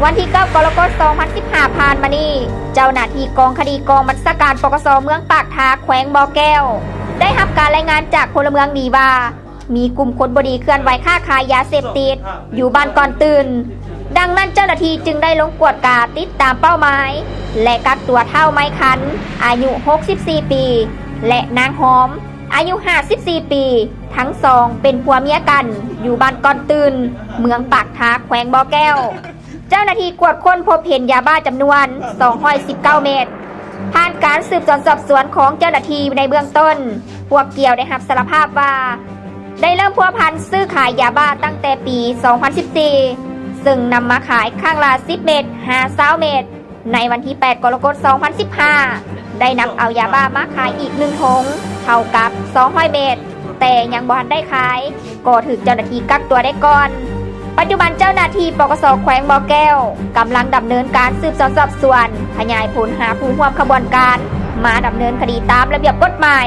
ວັນທີເກົ້າ ກໍລະກົດ ສອງພັນສິບຫ້າ ຜ່ານມານີ້, ເຈົ້າໜ້າທີ່ກອງຄະດີກອງບັນຊາການ ປກສ ເມືອງປາກທາ ແຂວງບໍ່ແກ້ວ ໄດ້ຮັບການລາຍງານຈາກພົນລະເມືອງດີວ່າ ມີກຸ່ມຄົນບໍ່ດີເຄື່ອນໄຫວຄ້າຂາຍຢາເສບຕິດຢູ່ບ້ານກ່ອນຕື່ນ. ດັ່ງນັ້ນເຈົ້າໜ້າທີ່ຈຶ່ງໄດ້ລົງກວດກາຕິດຕາມເປົ້າໝາຍ ແລະ ກັກຕົວທ້າວໄມຄັນ ອາຍຸ ຫົກສິບສີ່ ປີ ແລະ ນາງຫອມ ອາຍຸ ຫ້າສິບສີ່ ປີ, ທັງສອງເປັນຜົວເມຍກັນ ຢູ່ບ້ານກ່ອນຕື່ນ ເມືອງປາກທາ ແຂວງບໍ່ແກ້ວ. ເຈົ້າໜ້າທີ່ກວດຄົ້ນພົບເຫັນຢາບ້າຈຳນວນ ສອງຮ້ອຍສິບເກົ້າ ເມັດ. ຜ່ານການສືບສວນສອບສວນຂອງເຈົ້າໜ້າທີ່ໃນເບື້ອງຕົ້ນ, ພວກກ່ຽວໄດ້ຮັບສາລະພາບວ່າ ໄດ້ເລີ່ມພົວພັນຊື້ຂາຍຢາບ້າຕັ້ງແຕ່ປີ ສອງພັນສິບສີ່ ເຊິ່ງນຳມາຂາຍຄັ້ງລະ ສິບ ເມັດ ຫາ ຊາວ ເມັດ. ໃນວັນທີ ແປດ ກໍລະກົດ ສອງພັນສິບຫ້າ ໄດ້ນຳເອົາຢາບ້າມາຂາຍອີກ ໜຶ່ງ ຖົງ ເທົ່າກັບ ສອງຮ້ອຍ ເມັດ, ແຕ່ຍັງບໍ່ທັນໄດ້ຂາຍ ກໍຖືກເຈົ້າໜ້າທີ່ກັກຕົວໄດ້ກ່ອນ. ປັດຈຸບັນເຈົ້າໜ້າທີ່ ປກສ ແຂວງບໍ່ແກ້ວ ກຳລັງດຳເນີນການສືບສວນສອບສວນ ຂະຫຍາຍຜົນຫາຜູ້ຮ່ວມຂະບວນການ ມາດຳເນີນຄະດີຕາມລະບຽບກົດໝາຍ.